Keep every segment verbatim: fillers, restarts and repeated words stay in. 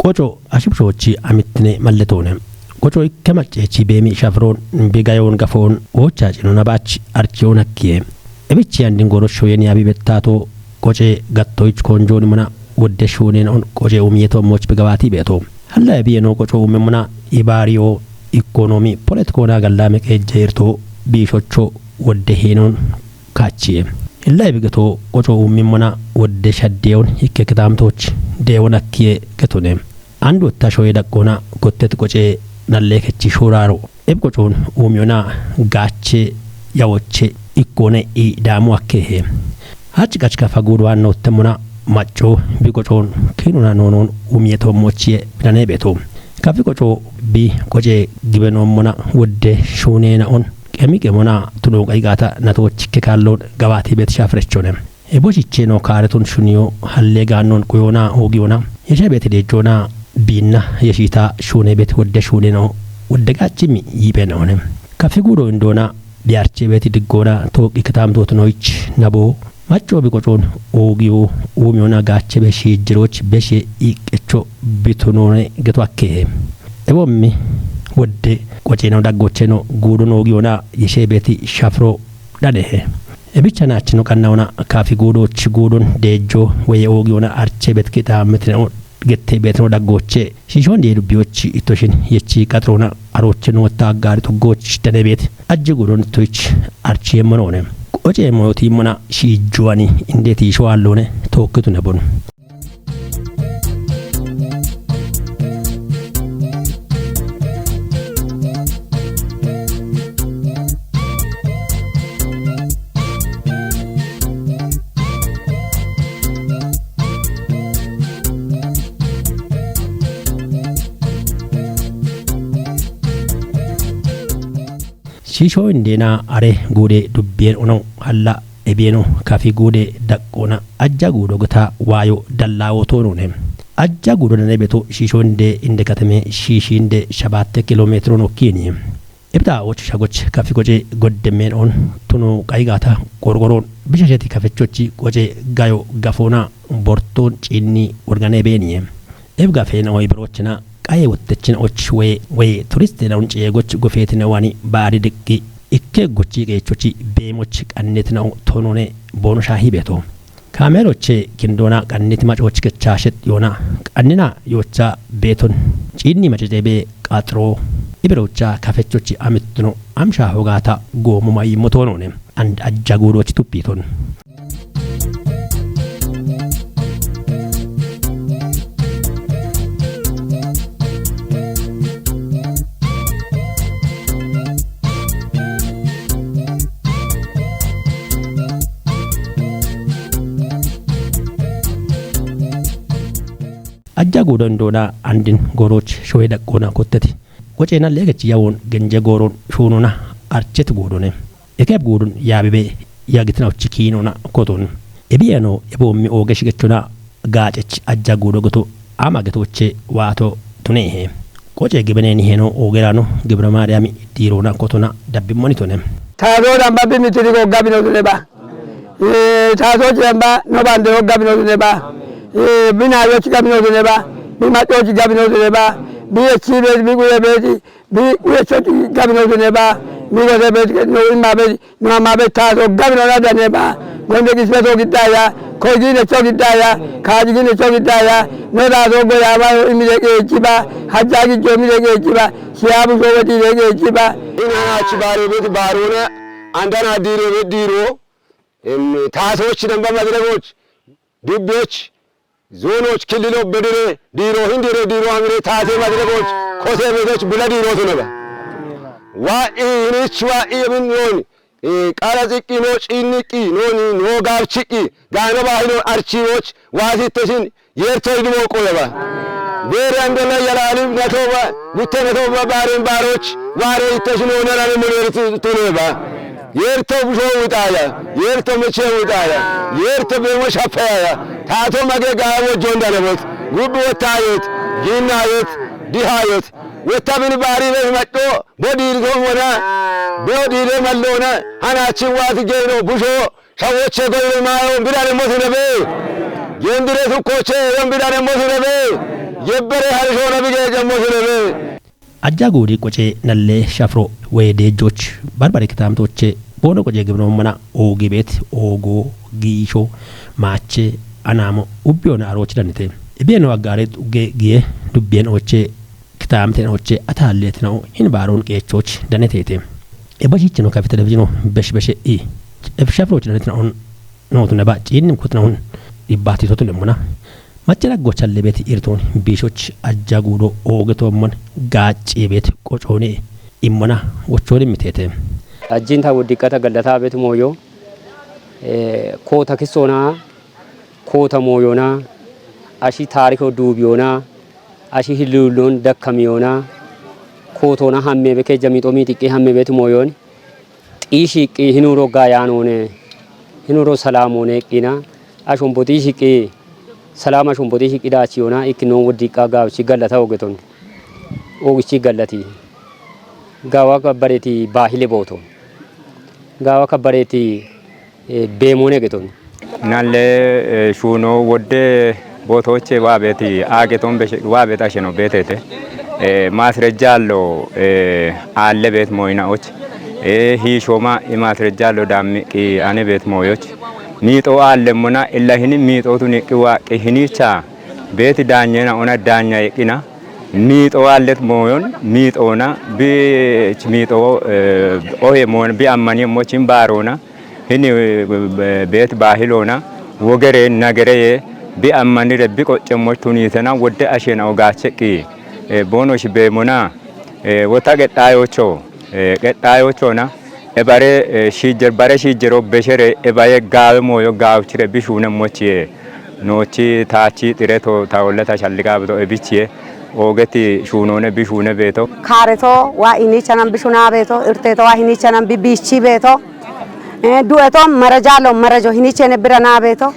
Qoco ashibshoochi amittine malletoone. Qoco ikke macceechi beemi shafiroon bigayoon gafoon woochaacinona baach archiyoon akkiye. Ebichi andin goroshsho yeni abi bettaato qoce gattoyich konjooni mona wodde shuuneen on qoce umiyeto moch bigawaati beeto. Halla ebiyenoo qoco umemmona ibaariyoo ikkonoomi poletikoona gallaa meqeejje irto biishocho wodde heenoon kaachiye. Illa ebigeto qoco ummimmona wodde shaddeyoon hikke kitaamtooch deewon akkiye getone. Andu otta shoye daqqoona kottet qoce nalleekechi shuuraaro. Eb qocoon uumiyona gaache yawoche ikkoone i daamu akkehe. Hach qach kafa guudo anno ottemmona macco bi qocoon kiinuna noonoon umiye toommochiye bidane beeto. Kafi qoco bi qoce gibenoommona wodde shuuneena on qemi qemona tunoo qayiqaata natoochikke kaalloon gawaati beet shafirechone. Ebo shicheno kaaretun shuniyo halle gaannon kuyona ogiyona yeshe beti dejona biinna yeshita shune beti wodde shuneno wodde gachimi yibenone. Kafi gudo indona biyarche beti diggona tooqi kitamtotunoich nabo macco bi qocon ogiyo umiyona gache be shijiroch beshe iqecho bitunone geto akkehe. Ebommi wodde qoceno daggocheno gudon ogiyona yeshe beti shafro dhanehe. Ebicha naachino qannawona kafi guudochi guudon deejjo weye oogiyona arche betki taammitino gette beetino daggooche shiishon dee dubbiyochi ittoshin yechi qaxirona aroocheno wotta aggaari tuggoch danebeet ajje guudon ittoyich archi yemmonoone. Qoce moyotimmona shiijjuwani indeeti isho aalloone tookkitune bon. Shiisho indeena are guude dubbiyen uno halla ebiyeno kafi guude daqqoona ajja guudo gita waayo dallaawo toonone. Ajja guudo dane beto shiisho inde inde katame shiishi inde shabatte kilometiro nokkiini. Ebita och shagoch kafi qoce goddemmen on tuno qayigata qorqoron bishasheti kafechochi qoce gayo gafoona borton ciinni worgane beeniye. Eb gafeena oy birochina qaye wottechin och we we turiste na unce goch gofetina wani baari diqqi ikke gochi qeechochi beemoch qannetina tonone bono shaahi beeto. Kaameeroche kindoona qanniti macoch kecha shet yoona qannina yocha beeton ciinni macece be qaxiro ibirocha kafechochi amittuno amsha hogata goomo mayi motonone and ajja guudoch tuppiton. Ajja guudon doona andin gooroch shoye daqqoona kotteti. Qoceena leegechi yawon genje gooron shuunona archet guudone. Ekeb guudun yaabibe yagitina uchi kiinona koton. Ebiyeno ebo mi ooge shigechona gaacech ajja guudo goto ama getoche waato tunehe. Qoce gibenen heno oogerano gibra maariyami diirona kotona dabbimmonitone. Taazoo damba bi mitiri gogga bino dune ba. Eh, taazoo ci damba no bande gogga bino dune ba. Eh, bi naayochi gabino dune ba. Bi macochi gabino dune ba. Bi echi be bi guye be bi uyechochi gabinootune ba, mi gode be no imma be no amma be taaso gabinoona dane ba, gonde gisbeto giddaya, koy ginecho giddaya, kaaji ginecho giddaya, no taaso goyaamayo imide geechi ba, hajja gijjo imide geechi ba, shiyaabu so weti ide geechi ba. Ina achi baare beti baaroona, andana diiro be diiro, em, taasochi damba madiregoch, dubbiyoch, zoonoch, killilo, bedire, diiro, hindire, diiro, amire, taase, madiregoch, kose, besoch, bula diiro tunaba. Wa'i, hinich, wa'i, ebin, nooni, eh, qara ziqqi, no ciinniqqi, nooni, no gaabchiqqi, gaano baahino archiwoch, waasittoshin, yerto idimo qoyaba. Beere andola yalalim natoba, gutte natoba, baaren baaroch, waare ittoshin, onarane, mulerti tuneba. Yerto busho wixaya, yerto meche wixaya, yerto bemo shapeyaya, tato mage gaya wojjon dalebot, gubbi wottayet, ginnayet, dihayet, wotta bini bari be macco, bo diri to wona, bo diri mallona, hanachin wati geno busho, shawoche goyno mayo, bidare motine be, yendire tukkoche, yon bidare motine be, Yebbere harishoona bige jammo shirebe. Ajja guudi qoce nalle shafro woye deejjoch barbare kitaamtooche boono qoce gibinoommana oogi beet oogo giisho maache anaamo ubbiyoona aroochi danite. Ibiyeno aggaare xugge giye dubbiyenoche kitaamtenoche ataalleetinao hin baaroon qeechoch daneteete. Ebashichino kafi televizhino beshbeshe i shafroochi danetinaon nootune ba ciinni kutinaun dhibbaatiitotun emmona. Macca daggo challe beeti irtoon biishoch ajja guudo ooge toommon gaaccee beeti qocoone immona wochoon immiteete. Ajjiinta woddiqqata gallataa beeti mooyo, eh, koota kissoona, koota mooyoona, ashi taariko duubiyoona, ashi hilluulloon dakkamiyoona, kootoona hammee be kejja miixoo miixiqqee hammee beeti mooyoon, xii shiiqqi hinuro gaayaanoone, hinuro salaamoone iqqina, ashombo xii shiiqqi, salaama ashombo xii shiiqqi daachiyoona, ikkinoon woddiiqqa gaawichi gallata ogeton. Oogichi gallati. Gaawa kabbareeti baahile booto. Gaawa kabbareeti, eh, beemoone geton. Nalle, eh, shuuno wodde bootooche waabeeti aageton beshe waabeeti asheno beeteete. Eh, maasirejja allo, eh, aalle beet mooyinaoch. Eh, hiishooma i maasirejja allo daammiqqi ane beet mooyoch. Miixoo aallemmona illa hini miixootu niqqi waaqqi hiniicha beeti daanyena ona daanya iqqina. Miixoo aallet mooyon miixoona bi miixoo, eh, ohe mooyon bi ammani emmochin baaroona. Hini, eh, beet baahiloona wogere nagereye bi ammanire bi qoccemmoch tuniitena wodde asheenao gaacheqqi, eh, boonoshi beemona, eh, wota qexxaayoocho, eh, qexxaayoochona ebare, eh, shiijjer bare shiijjero beshere ebaye gaawe mooyo gaawchire bi shuunemmochiye noochi taachi xireto tawolleta shalligaabito ebichiye oogeti shuunoone bi shuune beeto. Kaareto waa hiniichanan bi shunaa beeto, irteeto waa hiniichanan bi biichii beeto, eh, du'eto marajaalo marajo hiniichene biranaa beeto,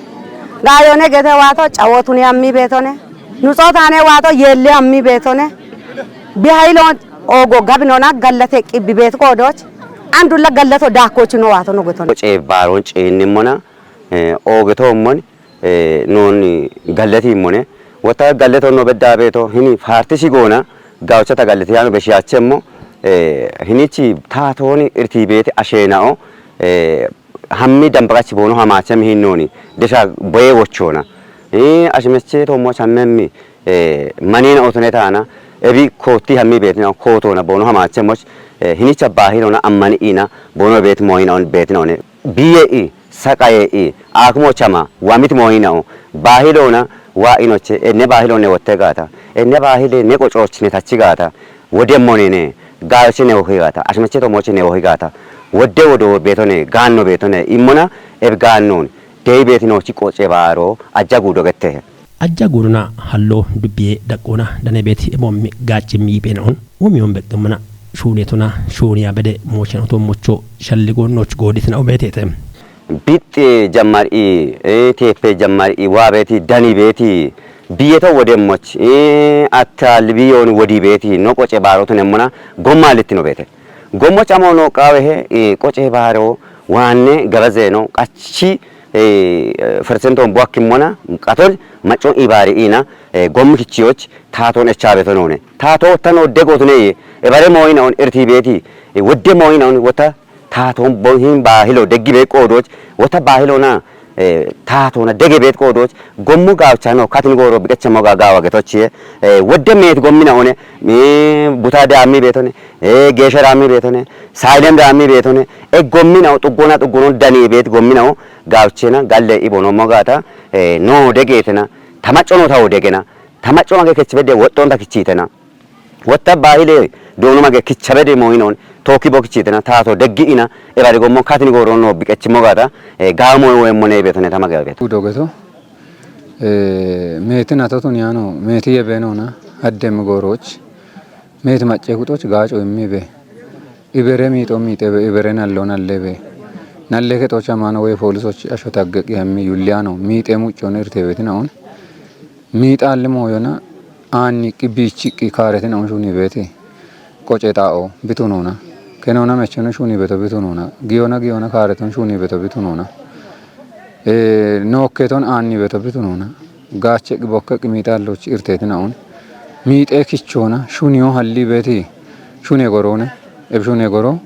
gaayoone gete waato cawootuni ammii beetone, nuxootaane waato yeelli ammii beetone, bi hayilo oogo gabinona gallate qibbi beet qoodooch, andulla gallato daakkoochi no waato no getone. Cee baaroon ceennimmona, eh, oogetoommon, eh, noonni gallatiimmone. Wotta gallatonno beddaa beeto hini faartisi goona gawucha ta gallati yaano beshiyaachemmo, eh, hinichi taatooni irtii beete asheenao, eh, hammi dambagachi boono hamaachemmi hinnooni desha boyee wochoona. Eh, ashimeche toommo chammemmi, eh, maniina otone taana ebi kootti hammi beetina kootoona boono hamaachemmoch, eh, hinicha baahilona ammani iina boono beet mooyina on beetina one. Biye i saqaye i aakumo chama wamit mooyinao baahiloona waa inoche enne baahilone wotte gaata. Enne baahile ne qocoochine tachi gaata. Wodemmonene gaayoche ne wohi gaata. Ashimeche tomoche ne wohi gaata. Wodde wodo beetone gaanno beetone immona eb gaannoon deyi beetinochi qoce baaro ajja guudo gettehe. Ajja guudona hallo dubbiye daqqoona dane beeti emoommi gaacci miipheena on. Umiyoon beqqemmona shuuneetona shuuniya bede moochen otoommocho shalligoonnoch gooditina umeeteete. Bixxi jammari, eh, teeppe jammari, waa beeti, dani beeti, biyeto wodemmoch, eh, atta libiyooni wodii beeti, no qoce baaro tunemmona gomma littino beete. Gommoch amoo noo qaawehe, eh, qoce baaro waanne gabazeeno qachi, eh, fersentoon buwakkimmona qatol maccon ibaari iina, eh, gommi kichiyoch taatoon echaa beeto noone. Taatoo tano degootuneye, ebare mooyina on irtii beeti, eh, wodde mooyina on wota taatoon bon hin baahilo deggi beet qoodooch, wota baahilona, eh, taatoona dege beet qoodooch, gommo gaawchano katin gooro biqechemmo ga gaawa getochiye, eh, wodde meet gommina one, eh, buta daammi beetone, eh, geesha daammi beetone, saayilem daammi beetone, e gommina o xuggona xuggonon dani beet gommina o gaawchena galle ibonommo gaata, eh, no degeetena, ta maccono tawo degena, ta macco mage kech bedde woxxonta kichiitena. Wotta baahile doono mage kicha bede mooyinoon tookki bo kichiitena taato deggi ina ebade gommo katini gooroon noo biqechimmo gaata, eh, gaamo woyemmo ne beetone ta mage beeto. Udo geto, eh, meeti nato tun yaano, meeti yebeenona, addem goorooch, meeti macce kuxoch gaaco immi be. Ibere miixo miixebe, ibere nallo nallebe. Nalle kexocha maano woy poolisoch asho taggeqi hammi yulliyaano, miixe muccon irtebetina on. Miixaalli mooyona aanniqqi biichiqqi kaaretina on shuni beeti. Qoce xaa'o bitununa. Kenona mechona shuni beto bitununa. Giyona giyona kaareton shuni beto bitununa. Eh, nookketon aanni beto bitununa. Gaacheqqi bokkeqqi miixaalloch irtetina on. Miixee kichoona shuniyo halli beeti shune goroone, ebi shune goro,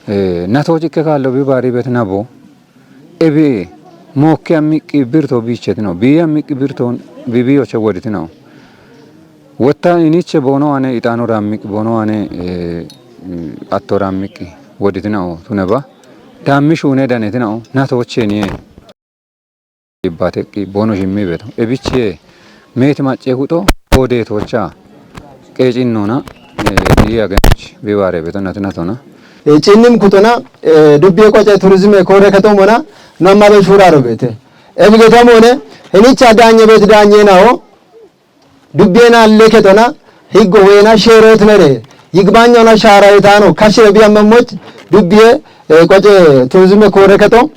eh, nato cikke kaallo bi baari beeti nabo, ebi mookki ammiqqi birto biicheti no, bii ammiqqi birto bibiyoche woditi no. Wotta iniche boono ane ixaano raammiqqi, boono ane, eh, mm, atto raammiqqi woditi no, tuneba, dammi shuune daneti no, nato cheniye. Ibbateqqi boono shimmi beto. Ebichie meeti macce kuxo odeetocha qeecinnona, eh, ii agench bibaare beto natinatona. E, cinnim kutona, e, dubbiye qoce turizime koore ketomona, namma be shuraro beete. Ebi getomone, hinicha daanye beet daanye nao, dubbiye na alle ketona, higgo weena sheerot nere, yigbaanyona shaara etano, kashire biyammemoch, dubbiye, e, qoce turizime koore keto,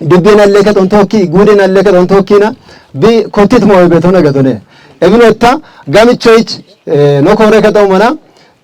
dubbiye na alle keton tokki, guude na alle keton tokkina, bi kottit moy beto na getone. Ebinotta, gamichoich, e, no koore ketomona,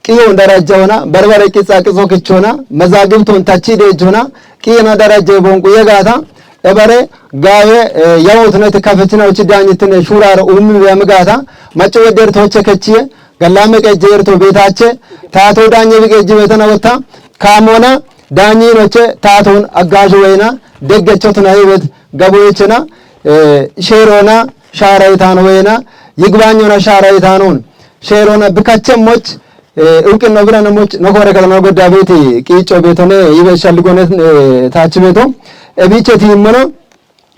qiyon darajja hona, barbare qitsa qitso kichona, mazagibton tachi dejona, qiyena darajja bonqu yegata, ebare gawe, eh, yawot net kafetina uchi danyitine shuraro ummi yamgata, macco weder toche kechiye, gallame qejjerto betache, tato danye bi qejji betana wotta, kamona, danyi noche, taton aggajo wena, deggechot na yewet, gaboyechena, eh, sherona, shara itano wena, yigbaanyona shara itanon, sherona bikachem moch, eh, uqin no bira no moch, no kore kala no godda beti, qicho beto ne, ibe shalgo ne, eh, tachi beto, e biche ti mono,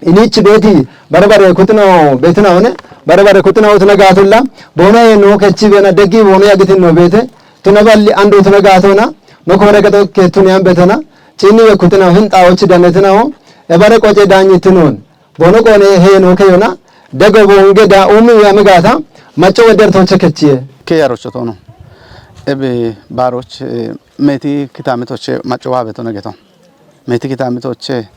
inich beti, barbare kutno betina one, barbare kutno utna gatulla, bona e no kechi bena degi bona yagitin no bete, tuna balli andu tuna gatona, no kore kato ketuni ambetana, chini ye kutna hin taochi danetina o, e bare qoce danyi tinon, bono qone heno keyona, dego bonge da umi yamigata, macco weder toche kechiye. Ke yarocho tono. Ebe baroch, eh, meti kitamitoche macco wabe tona geto. Meti kitamitoche,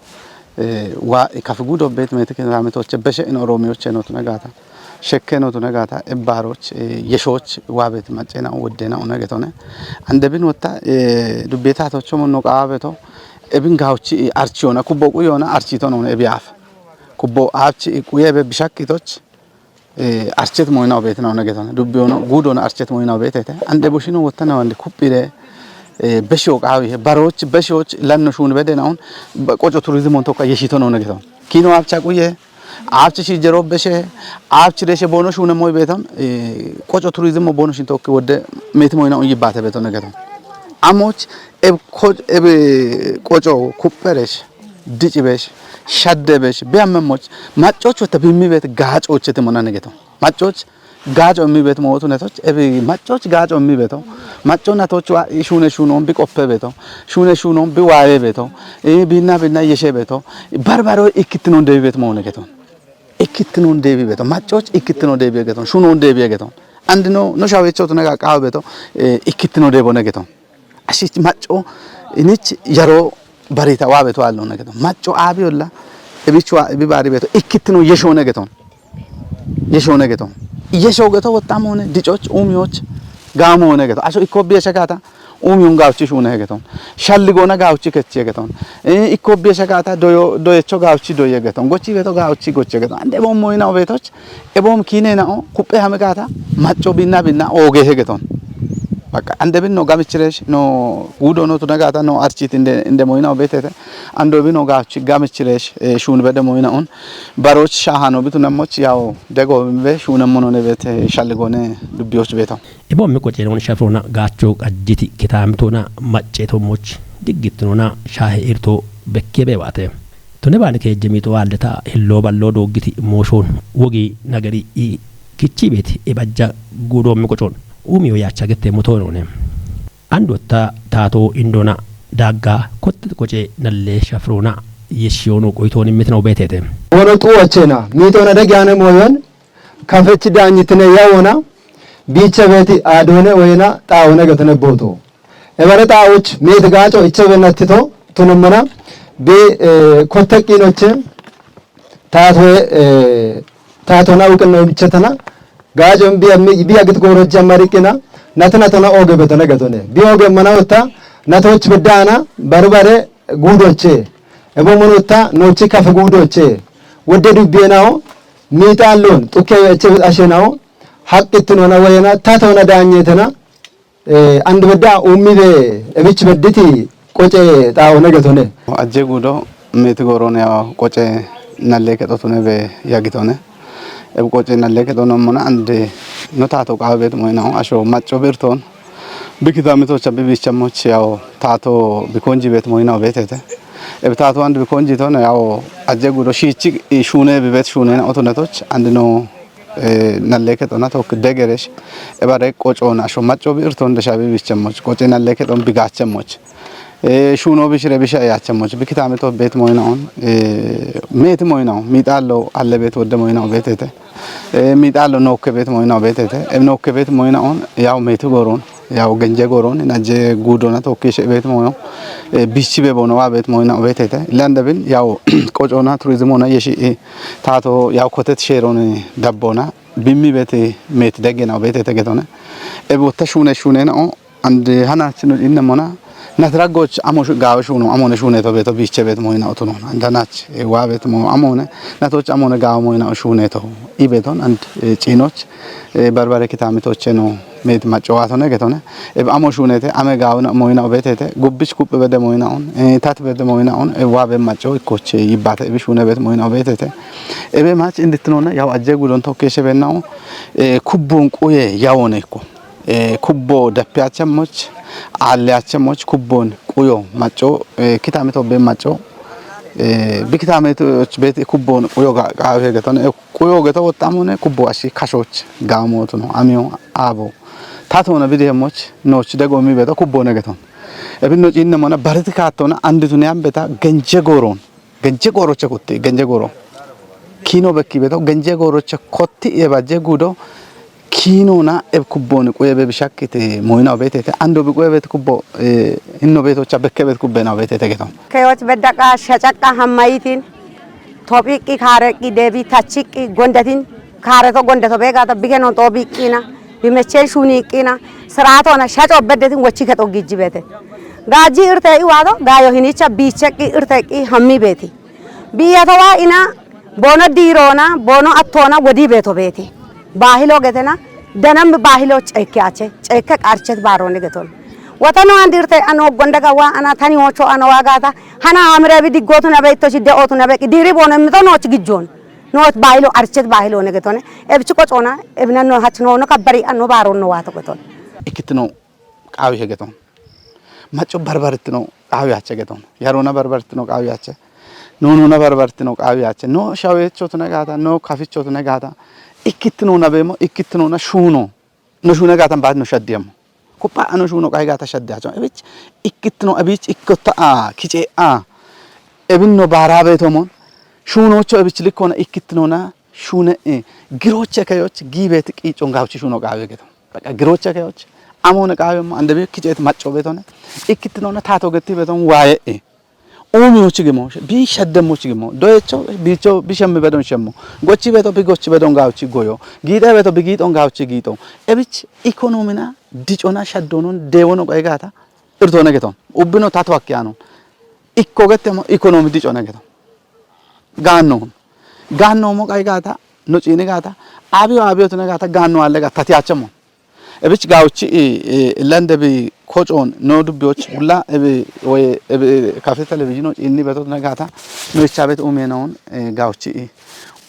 eh, wa ikafi gudo bet meti kitamitoche beshe in oromiyoche no tona gata. Shekke no tona gata, e baroch, eh, yeshoch wabe maccena wodena ona getone. Ande bin wotta, eh, dubeta tocho mo no qabe to. Ebin gawchi archiona, kubbo quyona archito no ebi af. Kubbo achi quye be bishakitoch, eh, archet moyna obetna ona geton. Dubbi ono, gud ono archet moyna obetete. Ande boshino wottana wande kuppire, eh, besho qawi he, baroch, beshoch, lanno shun bedena on, ba-, qoco turizm on tokka yeshito no ona geton. Kino acha quye, achi shi jero beshe, achi reshe bono shune moy beton, eh, qoco turizm bono shin tokki wodde meti moyna on yibbate beton geton. Amoch, eb ko-, ebe qoco kupperesh, dicibesh, shaddebesh, biyammemoch, maccoch wota bimmi bet gaacochete monane geto. Maccoch gaaco immi bet mootu netoch, ebi maccoch gaaco immi beto. Macco natoch wa shune shunon bi qoppe beto. Shune shunon bi waaye beto. E binna binna yeshe beto. Barbaro ikkittinon debi bet moone geto. Ikkittinon debi beto. Maccoch ikkittinon debi geto. Shunon debi geto. Andino no shawecho tuna ga qawo beto. E, ikkittinon debo ne geto. Ashich macco inich yaro barita wabe to allo ne geton. Macco abi olla ebichwa ebi bari beto ikkittino yesho ne geton. Yesho ne geton. Yesho geto wottam hone dicoch umiyoch gamo ne geton. Asho ikko biye shakata umiyon gawchi shune geton. Shalli gona gawchi kechi geton. E, ikko biye shakata doyo doyecho gawchi doye geton. Gochi beto gawchi goche geton. Ande bom moyna obetoch Ebom kine na'o kuppe hame gata macco binna binna oge hegeton. Baka ande bin no gamichiresh no gudo no tuna gata no archit inde inde moyna obetete. Ando bin no gachi gamichiresh, eh, shun bede moyna on. Baroch shahano bitu namoch yawo dego be shun mono ne bete shalligone dubbioch beto. Ebom mi qocenon shafrona gacho qajjiti kitamitona macceto moch diggitnona shahe irto bekke bewate. Tone baani keejjemiixo waalleta hilloo balloo dooggiti mooshoon wogi nagari i kichii beeti ibajja guudoommi qocoon uumiyo yaacha gette motoonoone. Andotta taatoo indoona daagga kotte qoce nalle shafiroona yeshshiyoono qoyitooni mitino beeteete. Wono xuwachena miixoona dagyaane mooyon kafechi daanyitine yawona biicha beeti aadoone oyena xaawone gatone booto. Ebare xaa'och meet gaaco ichebe nattito tunummana bi, eh, kotte qiinoche taatoe, eh, taatona uqinno imichetana gaaco bi, bi agit goorojja mariqina nati natona ooge betone gatone. Bi ooge mana otta natoch bedana barbare guudoche. Ebo monotta nochi kafe guudoche. Wodde dubbienawo miixallon xukke echebe ashenawo Haqqittinona woyena tatona daanyetena, eh, and bedda ummide ebich bedditi qoce xaawone getone. Ajje gudo meti goron ya qoce nalle kexotune be yagitone. Eb qoce nalle kexono mona ande no tato qawe bet moyna asho macco birton. Bikita mitocha bibicha moch yawo tato bikonji bet moyna betete. Eb tato and bikonji ton yawo ajje gudo shichi shune bibet shune na otonetoch and no, eh, nalle kexona tok degeresh. Ebare qocona asho macco birton desha bibicha moch qoce nalle kexon bigacha moch. Eh, shuno bishire bisha yacha moch bikita mito bet moyna on. Eh, meti moyna on. Mitallo alle bet wodde moyna betete. Eh, mitallo nokke bet moyna betete. Em nokke bet moyna on yawo meti goron. Yaw genje goron, najje gudona tokki she bet moyo, eh, bichi be bono wa bet moyna betete. Landa bin yaw qocona turizmona yeshi, eh, tato yaw kotet sheron dabbona, bimmi bete met deggena betete getone. E botta shune shune na o, and hana chino inna mona, nat raggoch amo shu-, gawe shuno, amone shune to beto biche bet moyna otunon. And hanach, eh, wa bet mo amone, natoch amone gawe moyna shune to. Ibeton, and, eh, chinoch, eh, barbare kitami tocheno. Met macco waatone getone. Eb amo shuunete, ame gaawona moyina obetete, gubbich kuppe bede moyina on, eh, tat bede moyina on, eb waabe macco ikkoche yibbate, ebi shuune bet moyina obetete. Ebe mach inditnona, yaw ajje gudon tokkeshe bennao, eh, kubbon quye yawone ikko. Eh, kubbo dappiyache moch, aalleyache moch, kubbon quyo macco, eh, kitame tobbe macco, eh, bi kitame to bet kubbon quyo ga-, gaawe getone, eh, quyo geto wottamone, kubbo ashi kashoch, gaamotuno, amiyo, abo. Tatona bidi hemoch, noch dego mi beto, kubbo ne geton. Ebin noch inne mona, bariti kattona, anditune ambeta, genje goron. Genje goroche kutti, genje goro. Kino bekki beto, genje goroche kotti, ye bajje gudo, kinona, eb kubboni, quye be bishakkite, moyina obetete, ando bi quye bet kubbo, eh, inno beto, cha bekke bet kubbe na obetete geton. Keyoch beddaqa, shacaqqa, hammayitin, topiqqi, kaareqqi, debi, tachiqqi, gondetin, kaareto, gondeto, begata, bigenon, tobiqqina, bimechen, shuniqqina, siraatona, shaco beddetin, wochi keto gijji bete. Gaji irte iwato, gayo hinicha, bicheqqi, irteqqi, hammi beti. Biyato wa ina, bono dirona, bono attona, wodi beto beti. Baahilo getena, danam baahilo cekke ache, cekke qarchet barone geton. Watano andirte ano gondaga wa ana tani ocho ano wagata, hana amre bi diggotu na beito shidde otu na beki, diri bono mito noch gijjon. Noch baahilo archet baahilo ne getone. Ebchi qocona, ebna no hach no, no kabbari ano baron no wato geton. Ikitno qawi he geton. Macco barbaritno qawi ache geton. Yarona barbaritno qawi ache. Nonona barbaritno qawi ache. No shawecho tune gata, no kaficho tune gata. Ikitno na bemo, ikitno na shuno. No shuna gata bat no shaddiyamo. Koppa ano shuno qawi gata shaddiyacho. Ebich ikitno, ebich ikkota a, kiche a. Ebin no bara betomon. Shunocho ebich likona ikitno na shune, eh, giroche keyoch gibet qichon gawchi shuno qawi geton. Baka girocha keyoch. Amone qawe mo ande be kicheti macco betone. Ikkitnona tato getti beton waye e. Umi ochi gimo, bi shadde mo ochi gimo. Doyecho, bicho, bi shemme bedon shemmo. Gochi beto, bi gochi bedon gawchi goyo. Gide beto, bi gidon gawchi gito. Ebich ekonomina, dicona, shaddonon, dewono qaygata. Irtone geton. Ubbino tato akkiyanon. Ikko gette mo, ekonomi dicone geton. Ganno. Ganno mo qaygata, no cini gata. Abiyo, abiyo tune gata, ganno alle gata, tiyachemo. Ebich gawchi, i, i, lande bi kochon, no dubbi och bulla, ebi, oye, ebi, kafe televizyon och inni betot ne gata, no ichabet ume non, e, gawchi, i,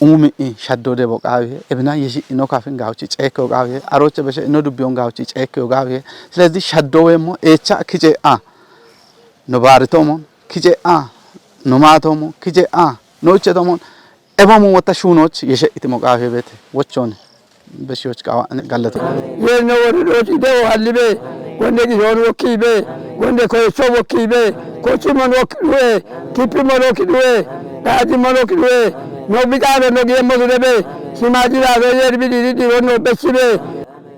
umi, i, shaddo de bo qawi, ebina yeshi ino kafin gawchi, cheke o qawi, aroche beshe ino dubbi on gawchi, cheke o qawi. Silezi shaddo we mo, echa kiche a, no bari tomon, kiche a, no ma tomon, kiche a, no iche tomon, eba mo wata shunoch, yeshe itimo qawi bete, wochon. Beshiyoch qawa ane gallato. Yerno wori doti dewo hallibe. Gonde gison wokkibe. Gonde koyecho wokkibe. Kochi mon wokkiduwe. Tipi mon wokkiduwe. Dadi mon wokkiduwe. No bidalo no giye mo debe. Simaji la do yer bidi di wonno besibe.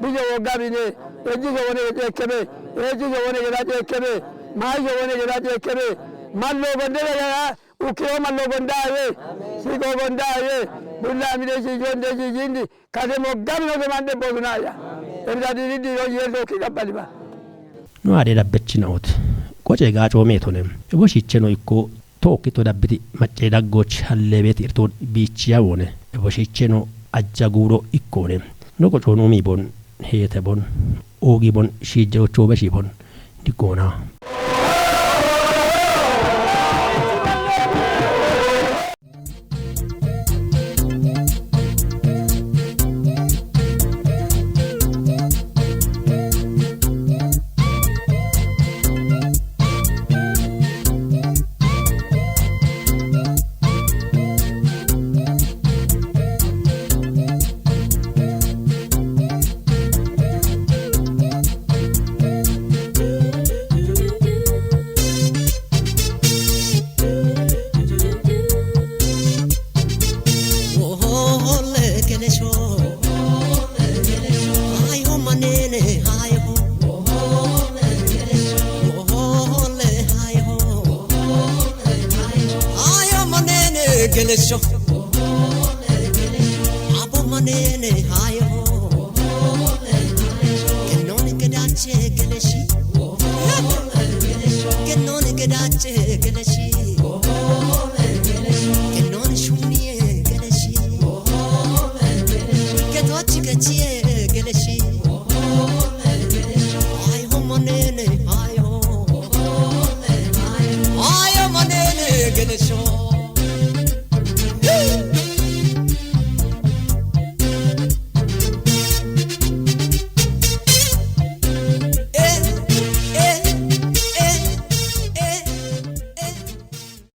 Bijo wo gabine. Eji jo wone je kebe. Eji jo wone je kebe. Mai jo wone je kebe. Mallo gonde ya. Ukiyo mallo gondaye. Sigo gondaye. Bulla mi de si jonde si jindi. Kade mo gamino ge mande bozunaya. Ebda diri diro yeldo ki gabbali ba. No ade dabbechina ot. Qoce gaco metone. Ebo shicheno ikko toki to dabbiti macce daggoch hallebeti irto bichiya wone. Ebo shicheno ajja guro ikkone. Noqo coonoomi bon, heete bon, oogi bon, shiijjerochoo beshi bon, diggoona. Gelesho, abo manene hayo. Kenoni gedache geleshi. Kenoni gedache geleshi. Kenoni shumie geleshi. Ketochi gechie.